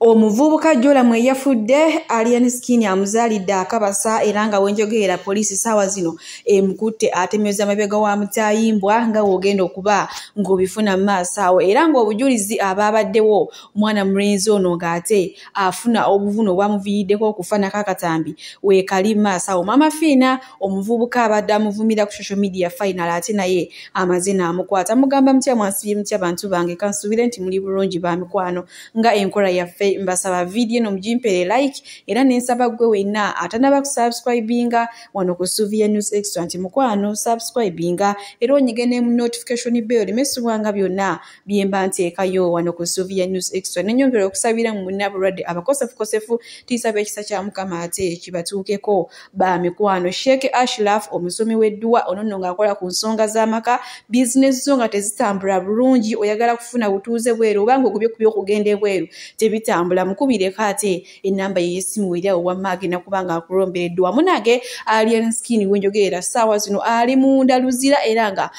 Omuvubuka Joram eyafudde Alien Skin amuzaalidde akabasa era nga wenjogerera poliisi ssaawa zino emukutte atemeza mabega wa mutayimbwa nga w'ogenda okuba ng'obifuna mu maaso awo, era ng'obujulizi abaabaddewo omwana mulenzi ono ng'ate afuna obuvune obwamuviiriddeko okufa nako akatambi weekali mu maaso awo. Maama Fiina omuvubuka abadde amuvumira ku social media final ate naye amaze n'amukwata. Mugamba mutya, mwansibye mutya bantu bange? Kansuubire nti muli bulungi ba mikwano. Nga enkola yaffe, mbasaba vidiyo eno mugimpere like, era nensaba gwe wenna atanaba kusubscribinga wano ku Suvia News Extra nti mukwano subscribinga era onyige ne mu notification bell limesubwanga byonna byemba nteekayo wano ku Suvia News Extra. Nenyongera okusabira mu munna abalwadde abakosefukosefu, tiisaba ekisa kya Mukama ate kibatuukeko ba mikwano. Sheikh Ashraf omusomi w'edduwa ono nno ng'akola ku nsonga z'amaka, bizinesi zo nga tezitambula bulungi, oyagala kufuna butuuze bweru oba ng'ogubye ku by'okugenda ebweru tebitambula, mukubireko ate ennamba ye y'essimu eri awo wamma agenda kuba nga akulombereddwa. Munange Alien Skin wenjogerera ssaawa zino ali munda Luzira, era nga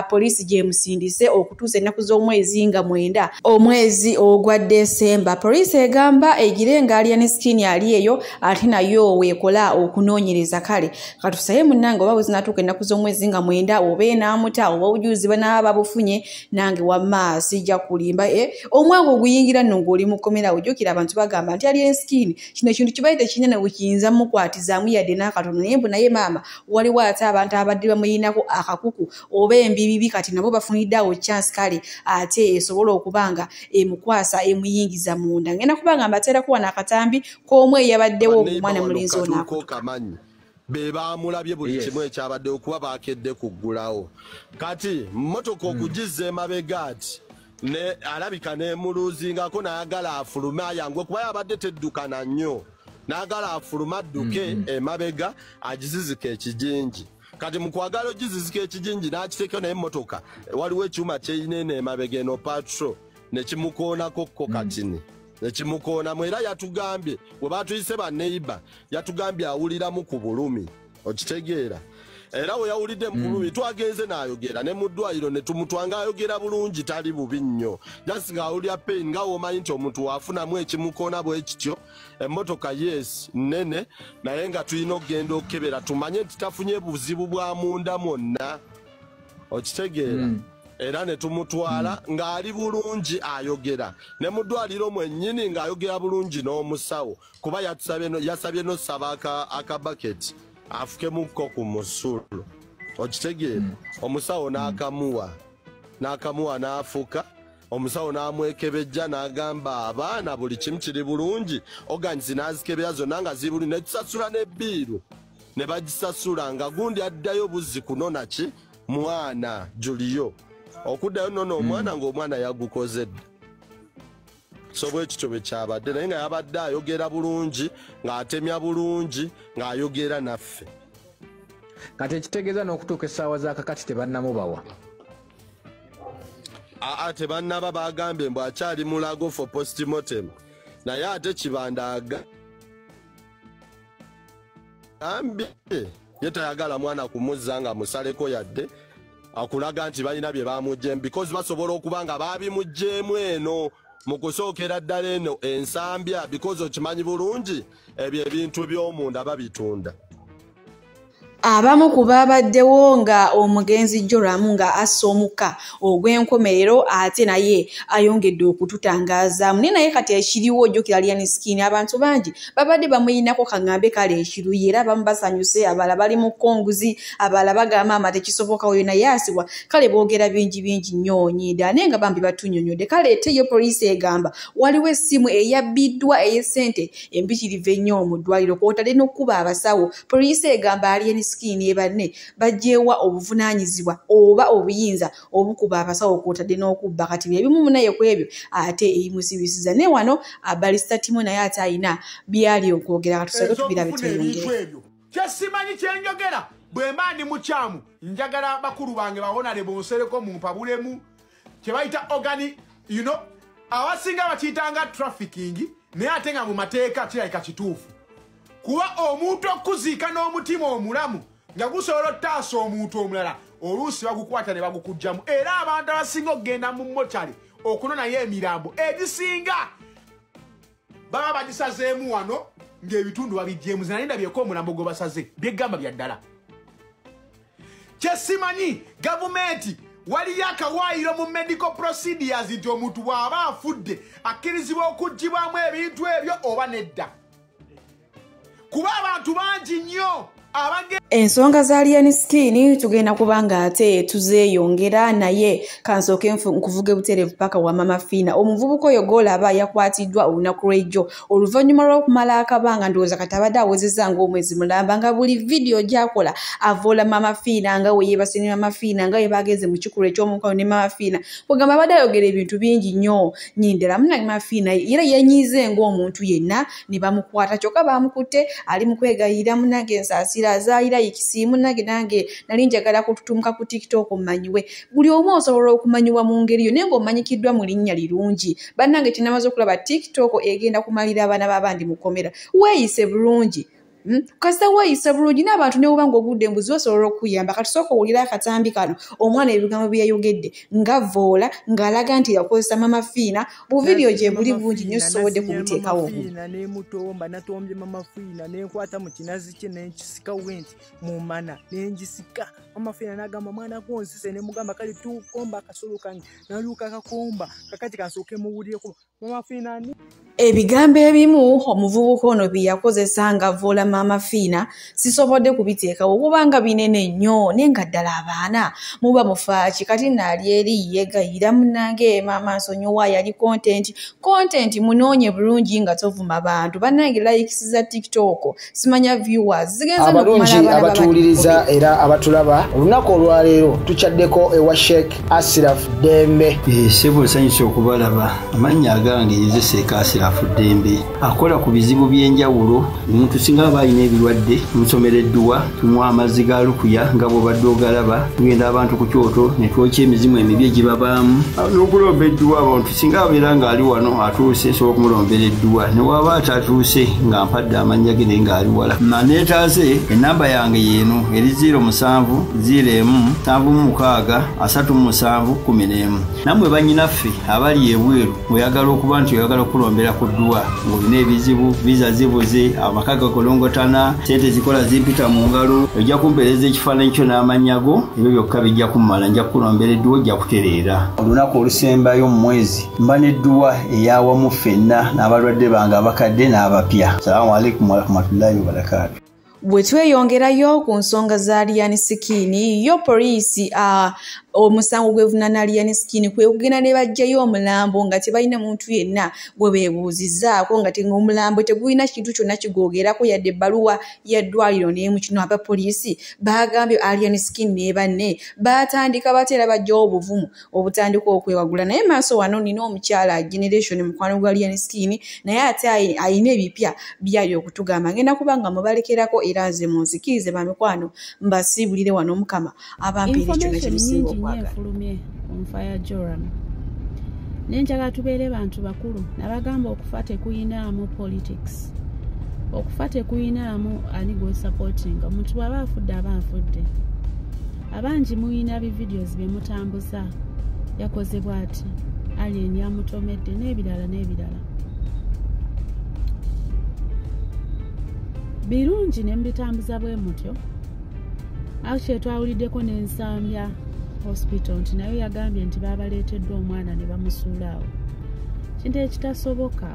poliisi gyemusindise okutuusa ennaku z'omwezi nga 9 omwezi ogwa Desemba. Poliisi egamba egire nga Alien Skin ali eyo ate nayo weekola okunoonyereza. Kale katusaye munnange oba bwe zinatuuka ennaku z'omwezi nga 9 oba enaamuta oba obujulizi banaaba babufunye, nange wamma sijja kulimba. Omwaka oguyingira nno ng'oli mu kkomera, ojjukira abantu bagamba nti Alien Skin kino ekintu kibaye tekinyana bwe kiyinza mukwatizaamu yadde n'akatono, naye mbu naye maama waliwo ate abantu abadde bamuyinako akakuku oba embibibi, kati nabo bafunidde awo chance kale ate esobola okuba nga emukwasa emuyingiza munda. Ngenda kuba nga mbateerako wano akatambi k'omu eyabaddewo omwana mulenzi ono akutuka. Kamanyi be baamulabye buli kimu ekyabaddewo kuba bakedde kuggulawo. Kati mmotoka okugizza emabega ati ne alabika nemuluuzingako n'ayagala afulume ayanguwe kuba yabadde teddukana nnyo, n'agala afulume adduke emabega agizizika ekijinji. Kati mu kwagala ogizizika ekijinji n'akiteekeo, naye emmotoka waliwo ekyuma kyeyina eno emabega eno patrol nekimukoonako kko katini nekimukoonamu. Era yatugambye bwe batuyise baneiba, yatugambye awuliramu ku bulumi, okitegeera? Era we yawulidde mu bulumi twagenze n'ayogera ne mu ddwaliro ne tumutwanga, ayogera bulungi, tali bubi nnyo, just ng'awulira pain nga womanyi nti omuntu waafunamu ekimukoona bwe kityo. Emmotoka yes nnene, naye nga tulina okugenda okukebera tumanye nti tafunye buzibu bwa munda mwonna, okitegeera? Era ne tumutwala ng'ali bulungi, ayogera ne mu ddwaliro mwennyini ng'ayogera bulungi n'omusawo, kuba yasabye n'osaba akabaketi afukemukko ku musulo, okitegeera? Omusawo n'akamuwa n'afuka. Omusawo n'amwekebejja n'agamba abaana buli kimu kiri bulungi, organs n'azikebera zonna nga ziri bulungi, ne tusasula ne bill ne bagisasula nga gundi addayo buzzi kunona ki mwana Julio okuddayo nona omwana ng'omwana yagukoze dda. So bwe kityo bwe kyabadde, naye nga yabadde ayogera bulungi, ng'atemya bulungi, ng'ayogera naffe. Kati ekitegeeza n'okutuuka essaawa za kakati tebannamubawa? Aa, tebannaba. Bagambye mbu akyali mulago for postmortem, naye ate Kibanda agambye ye tayagala mwana kumuzza nga musaleko yadde akulaga nti balina bye bamuggyemu, because basobola okuba nga baabimuggyemu eno mu kusookera ddala eno ensambya, because okimanyi bulungi ebyo ebintu by'omunda babitunda. Abamu ku baabaddewo nga omugenzi Joram nga assa omukka ogw'enkomerero ate naye ayongedde okututangazaamu. Naye kati ekiriwo, ojjukira Alien Skin abantu bangi babadde bamuyinako kaŋŋambe kale ekiruyi, era abamu basanyuse, abalala bali mu kkonguzi, abalala bagamba ama tekisoboka oyo naye asibwa. Kale boogera bingi bingi nnyo nyinda, naye nga bambi batunnyonnyodde. Kale ate yo poliisi egamba waliwo essimu eyabbiddwa ey'essente empitirivu ennyo mu ddwaliro kw'otadde n'okkuba abasawo. Poliisi egamba Alien Skin banne baggyewa obuvunaanyizibwa oba obuyinza obukuba abasawo kw'otadde n'okubba. Kati byebimu munaye ku ebyo ate ebimusibisiza. Naye wano Barista Timo naye ate alina byali okwogera, katusooke tubirabe Ez'okufuna ebintu tweyongere. Ebyo kyesimanyi kyenjogera bwe mba ndi mukyamu, njagala bakulu bange bawonale bonsereko mumpabulemu. Kye bayita organ, abasinga bakiyitanga trafficking, naye ate nga mu mateeka kirabika kituufu, kuba omuntu okuziika n'omutima omulamu nga gusobola ottaasa omuntu omulala, oluusi bagukwata ne bagukugjamu. Era abantu abasinga okugenda mu mortuary okunonayo emirambo egisinga Baba bagisazeemu wano ng'ebitundu babiggyemu. Nze nali ndabyeko omulambo gwe basaze, byegamba bya ddala. Kyesimanyi gavumenti waliyo akawaayiro mu medical procedures nti omuntu bw'aba afudde akkirizibwa okuggyibwamu ebintu ebyo oba nedda, kuba abantu bangi nnyo. Ensonga za Alien Skin tugenda kubanga ate tuzeeyongera, naye kansooke nkuvuge butereevu paka wa Mama Fiina. Omuvubuka oyo gw'olaba yakwatiddwa olunaku lw'ejjo oluvannyuma lw'okumala akabanga, ndowooza kati abadde awezezza ng'omwezi mulamba nga buli vidiyo gy'akola avoola Mama Fiina, nga we yeebase ne Mama Fiina, nga we bagenze mu kikulwa eky'omukwano ne Mama Fiina. Kwegamba abadde ayogera ebintu bingi nnyo nnyini munnange Mama Fiina era yenyiize ng'omuntu yenna ne bamukwata, kyokka bamukutte ali mu kwegayirira munnange nsaasira azaayira ikisiimu nange nange nali njagala kututumuka ku TikTok mmanyiwe. Buli omu osobola okumanyiwa mu ngeri yo naye ng'omanyikiddwa mu linnya lirungi. Bannange kinamaze okulaba TikTok egenda kumalira abaana b'abandi mu kkomera. Weeyise bulungi. Kasita weeyise bulungi n'abantu ne bw'oba ng'ogudde embuzi osobola okuyamba. Kati sooka owulire akatambi kano omwana ebigambo bye yayogedde nga voola ng'alaga nti yakozesa Mama Fiina. Buvidiyo gye buli bungi nnyo sisobodde kubuteekawo. Nemutomba natombye Mama Fiina nenkwata mu kinazi kye nenkisika wenti mu mana nengisika. Mama Fiina n'agamba mwana gwonsise, ne mugamba kale tukomba akasolo kange, naluuka akakomba kakati kansooke muwulireko Mama Fiina. Ebigambo ebimu omuvubuka ono bye yakozesa nga voola Mama Fiina sisobodde kubiteekawo kubanga binene nnyo, naye nga ddala abaana muba mufaaki. Kati naali eri yeegayira munnange maama nsonyiwa, yali content munoonye bulungi nga tovuma bantu. Bannange likes za TikTok simanya viewers zigenze abalungi abatuwuliriza era abatulaba. Olunaku olwaleero tukyaddeko ewa Sheikh Asiraf Dembe. Ssebo nsanyuse okubalaba. Amannya agange nze Sheikh Asiraf Dembe, akola ku bizibu by'enjawulo. Omuntu singa aba alina ebirwadde tumusomera edduwa, tumuwa amazzi ga lukuya nga bw'obadde ogalaba, tugenda abantu ku kyoto ne twokya emizimu emibi egibabaamu n'okulomba edduwa. Abantu singa abeera ng'ali wano atuuse, nsobola okumulombera edduwa, ne waba atatuuse nga mpadde amannya ge naye ng'ali wala. Neetaase ennamba yange yeeno eri 07 01 76 37 11. Nammwe bannyinaffe abali ebweru oyagala okuba nti oyagala okulombera ku dduwa ng'olina ebizibu, viza zibuze, amaka gakolongotana, sente zikola zimpita mu ngalo, ojja kumpeereza ekifaananyi kyo n'amannya go, ebyo byokka bijja kummala, nja kukulombera edduwa ojja kutereera. Olunaku olusembayo mu mwezi mba n'edduwa eyawamu ffenna n'abalwadde bange abakadde n'abapya. Salaamu alaikum warahmatullahi wabarakaatu. Bwe tweyongerayo ku nsonga za Alien Skin, yo poliisi omusango gwevunaana Alien Skin kwe kugenda ne baggyayo omulambo nga tebalina muntu yenna gwe beebuuzizzaako, nga omulambo tegulina kintu kyonna kigwogerako yadde ebbaluwa ya ddwaliro n'emu. Kino abapoliisi baagambye Alien Skin ne banne baatandika bateera baggyawo obuvumu obutandika okwewagula. Naye maaso wano nina omukyala Generation mukwano gwa Alien Skin, naye ate ayina ebipya byali okutugamba. Ngenda kuba nga mubalekerako era nze munzikirize bamikwano mbasiibulire wano Omukama abampeere kyonna kye musinga okwagala. Efulumye nfa ya Joram. Nenjagala tubeere bantu bakulu, nabagamba okufa tekuyinaamu politics, okufa tekuyinaamu ani gw'osupportinga. Omuntu bw'aba afudde aba afudde. Abangi muyina bi videos bye mutambuza, yakoze bw'ati, Alien yamutomedde n'ebirala n'ebirala. Birungi ne mbitambuza bwe mutyo. Actually twawuliddeko n'Ensambya hospital nti nayo yagambye nti baabaleeteddwa omwana ne bamusuula awo. Kintu ekitasoboka,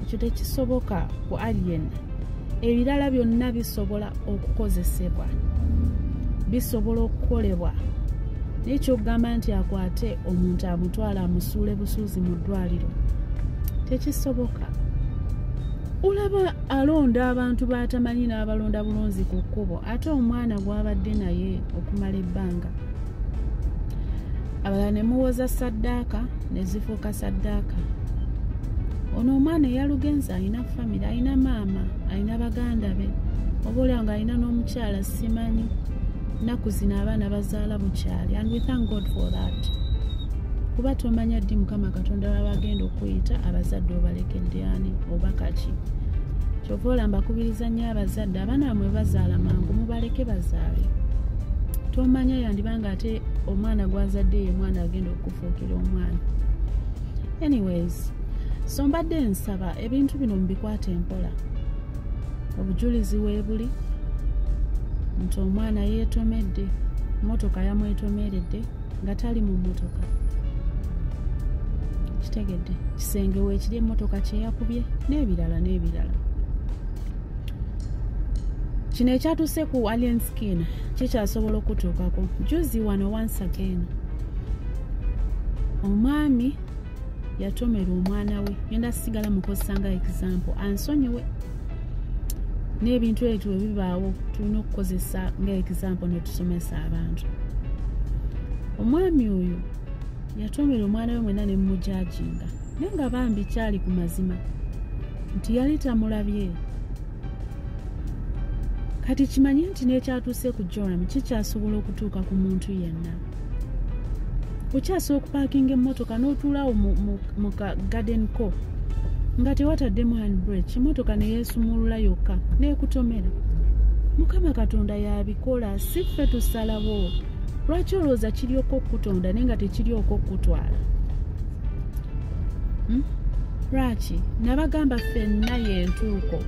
ekyo tekisoboka ku Alien. Ebirala byonna bisobola okukozesebwa, bisobola okukolebwa, naye ky'okugamba nti akwate omuntu amutwale amusuule busuuzi mu ddwaliro tekisoboka. Olaba alonda abantu b'atamanyi n'abalonda bulunzi ku kkubo, ate omwana gw'abadde naye okumala ebbanga. Abalala ne muwoza saddaaka ne zifuuka saddaaka. Ono omwana eyalugenze alina famire, alina maama, alina baganda be, oba olaba ng'alina n'omukyala simanyi. Nnaku zino abaana bazaala bukyali, and we thank God for that. Kuba tomanya ddi Mukama Katonda baba agenda okuyita abazadde obalekedde ani oba kaki. Kyova olaba mbakubiriza nnyo abazadde, abaana bamwe bazaala mangu, mubaleke bazaale. Tomanya yandibanga ate omwana gw'azadde ye mwana agenda okufuukira omwana. Anyways, So mbadde nsaba ebintu bino mubikwate empola. Obujulizi weebuli nti omwana yeetomedde, mmotoka yamwetomeredde nga tali mu mmotoka. Kitegedde kisenge weekiri emmotoka kyeyakubye n'ebirala n'ebirala. Kino ekyatuuse ku Alien Skin kikyasobola okutuukako. Juzi wano once again omwami yatomera omwana we. Ngenda sigala mukozesa nga example, ansonyiwe n'ebintu ebyo bwe bibaawo tulina okukozesa nga example ne tusomesa abantu. Omwami oyo yatomera omwana we mwenna ne mujajinga, naye nga bambi kyali ku mazima nti yali tamulabye. Kati kimanye nti n'ekyatuuse ku Joram kikyasobola okutuuka ku muntu yenna. Okyasobola okupaakinga emmotoka n'otuulaawo mu ka garden ko nga tewataddemu handbrake, emmotoka ne yeesumulula yokka n'ekutomera. Mukama Katonda y'abikola, si ffe tusalawo. Lwaki olowooza kiri okkutonda naye nga tekiri okkutwala? Lwaki? Nabagamba ffenna y'entuuko.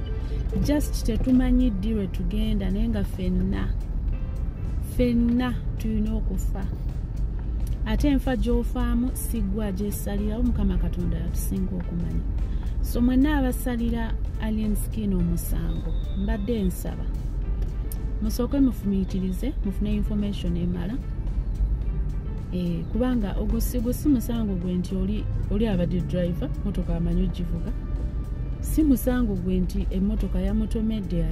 Just tetumanyi ddi lwe tugenda, naye nga ffenna tulina okufa. Ate enfa gy'ofaamu si ggwe agyesalirawo, Mukama Katonda yatusinga okumanya. So mwenna abasalira Alien Skin omusango, mbadde nsaba musooke mufumiitirize, mufune information emala. Kubanga ogwo si musango gwe nti oli abadde driver, mmotoka amanyi ogivuga. Si musango gwe nti emmotoka yamutomedde,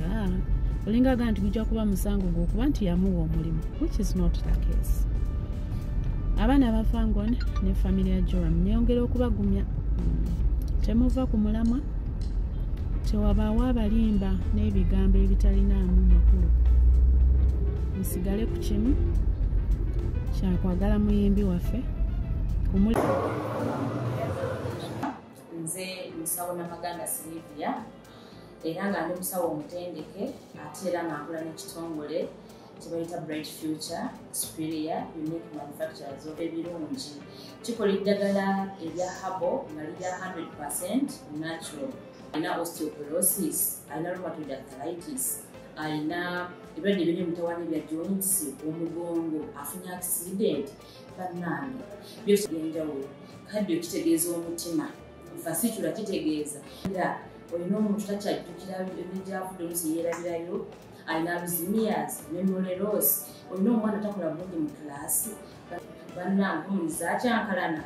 olinga aga nti gujja kuba musango gwe okuba nti yamuwa omulimu, which is not the case. Abaana ba Fangon ne family ya Joram nyongera okubagumya, temuva ku mulamwa, tewabaawo abalimba n'ebigambo ebitalinaamu makulu. Musigale ku kimu kyakwagala muyimbi waffe. Nze musawo Namaganda Sylvia, era nga ndi musawo omutendeke ate era nga nkola n'ekitongole kye bayita Bright Future Superior Unique Manufacturers of ebirungi. Kikola eddagala erya herbal nga lirya 100% natural. Alina osteoporosis, alina rheumatoid arthritis, alina ebirwadde ebiri mutawaana ebya joints, omugongo, afunye accident, bannange byose ebyenjawulo. Kadde kitegeeza omutima, fasicula kitegeeza era olina omuntu takyajjukira ebijavudde oluusi yeerabirayo, alina Alzheimer's, memory loss, olina omwana takola bulungi mu kilaasi, bannange homoni zaakyankalana,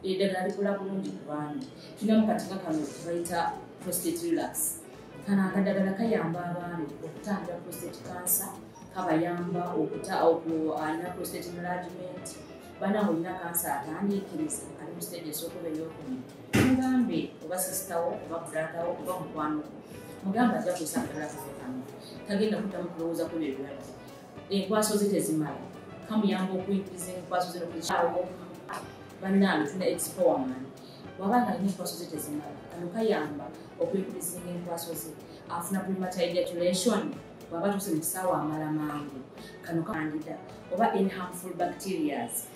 eddagala likola bulungi ku baami. Tulinamu kati nga kano kebayita prostate relax. Kano akaddagala kayamba abaami okutangira prostate cancer, kabayamba alina prostate enlargement, bannange olina kansa atandiikiriza ali mu stage esooka oba ey'okubiri, mugambe oba sisitawo oba brother wo oba mukwano gwo, mugambe ajja kukozesa akadagala kaffe kano, tagenda kuddamu kulowooza ku ebyo ebirwadde. Enkwaso ze tezimala, kamuyamba okuyigiriza enkwaso ze n'okuzikyawo. Bannange tulina expowerman, bw'aba nga alina enkwaso ze tezimala, kano kayamba okuyigiriza enkwaso ze, afuna premature ejaculation, bw'aba atuuse mu kisaawe amala mangu, kano kandida oba any harmful bacterias.